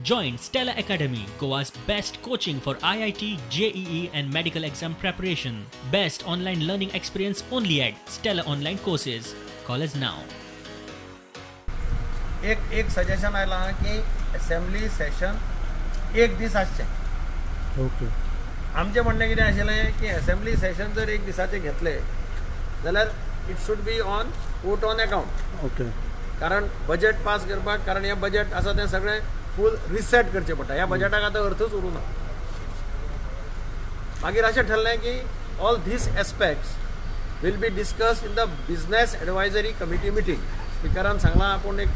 Join Stella Academy, Goa's best coaching for IIT, JEE, and medical exam preparation. Best online learning experience only at Stella Online Courses. Call us now. एक एक suggestion आयलां की assembly Seshan एक दीस आसचें. आमचें म्हणणें कितें आशिल्लें की असेंब्ली सेशन जर एक दिसाचें घेतले जाल्यार it should be on vote on account, कारण बजेट पास करपाक, कारण हें बजेट आसा तें सगळें फूल रिसेट करचें पडटा. ह्या बजेटाक आतां अर्थूच उरूं ना. मागीर अशें ठरलें की all these aspects will be discuss in the business advisory committee meeting. स्पिकरान सांगलां आपूण एक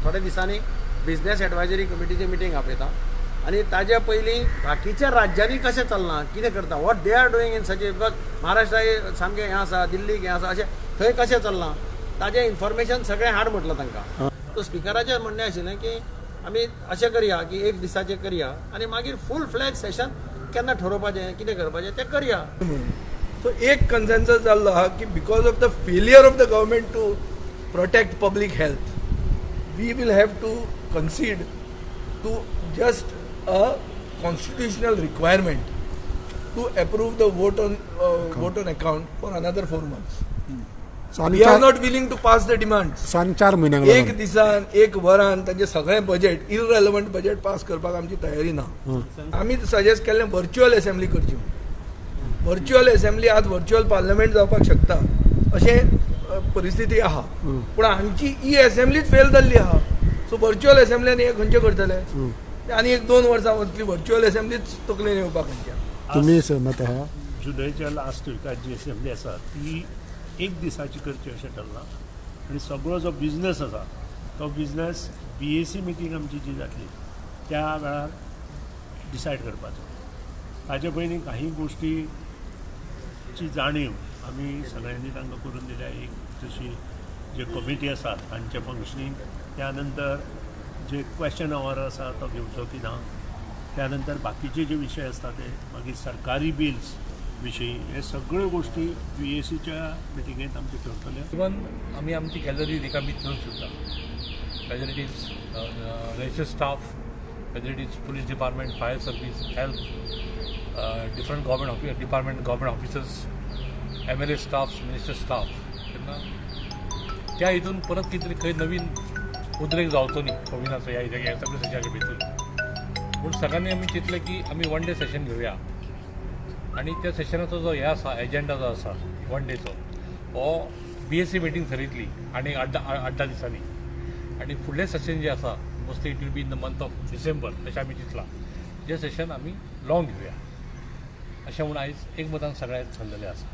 थोड्या दिसांनी बिजनेस एडवायजरी कमिटीची मिटींग आपयता आनी ताजे पयलीं बाकीच्या राज्यांनी कशें चल्लां, कितें करता, what they are doing in such, because Maharashtra सामकें हें आसा, दिल्लीक हें आसा, अशें थंय कशें चल्लां ताजें इन्फॉर्मेशन सगळें हाड म्हटलां तांकां. सो स्पिकराचें म्हणणें आशिल्लें की आमी अशें करया की एक दिसाचें करया आनी मागीर फूल फ्लॅज सेशन केन्ना ठरोवपाचें, कितें करपाचें तें करया. सो एक कन्सेन्सस जाल्लो आहा की because of the failure of the government to protect public health, we will have to concede to just a constitutional requirement to approve the vote on account for another 4 months. We are not willing to pass the demands. आनी 4 म्हयन्यांक एक लागून. दिसान, एक वरान तांचे सगळें budget, इररेलेवंट budget pass करपाक आमची तयारी ना. आमी सजेस्ट केल्लें व्हर्च्युअल असेंब्ली करची. व्हर्च्युअल असेंब्ली आज व्हर्च्युअल पार्लमेंट जावपाक शकता अशें परिस्थिती आहा, पूण हांची ही असेंब्लीच फेल जाल्ली आहा. सो व्हर्च्युअल असेंब्ली आनी हे खंयचे करतले? आनी एक 2 वर्सां वतली, व्हर्च्युअल असेंब्लीच तकलेन येवपाक खंयच्या. तुमी सहमत आहा? जुलयच्या लास्ट विकात जी असेंब्ली आसा ती एक दिसाची करची अशें ठरलां आनी सगळो जो बिजनस आसा तो बिजनस बीएसी मिटींग आमची जी जातली त्या वेळार डिसायड करपाचो. ताजे पयलीं काही गोश्टीची जाणीव आमी सगळ्यांनी तांकां करून दिल्या. एक जशी जे कमिटी आसा तांचें फंक्शनींग, त्या नंतर जे क्वेश्चन our आसा तो घेवचो की ना, त्या नंतर बाकीचे जे विशय आसता ते, मागीर सरकारी बिल्स विशयी, हे सगळ्यो गोश्टी बीएसीच्या मिटिंगेंत आमचे ठरतल्यो. इवन आमी आमची गॅलरी रिकामी ठेवून सुद्दां, whether it is register staff, whether it is police department, fire service, health, different government office department, government officers, MLA staff, minister staff, तेन्ना त्या हितून परत कितें तरी खंय नवीन उद्रेक जावचो न्ही कोविनाचो ह्या ह्या सगळ्या सेशनाच्या भितर पूण सगळ्यांनी आमी चिंतलें की आमी वन डे सेशन घेवया आनी त्या सेशनाचो जो हे आसा, एजेंडा जो आसा वन डेचो, हो बीएसी मिटींग थरयतली आनी 8-10 दिसांनी. आनी फुडलें सेशन जें आसा, mostly it will be in the month of December अशें आमी चिंतलां, जें सेशन आमी लॉंग घेवया अशें म्हूण आयज एकमतान सगळ्यांक ठरलेलें आसा.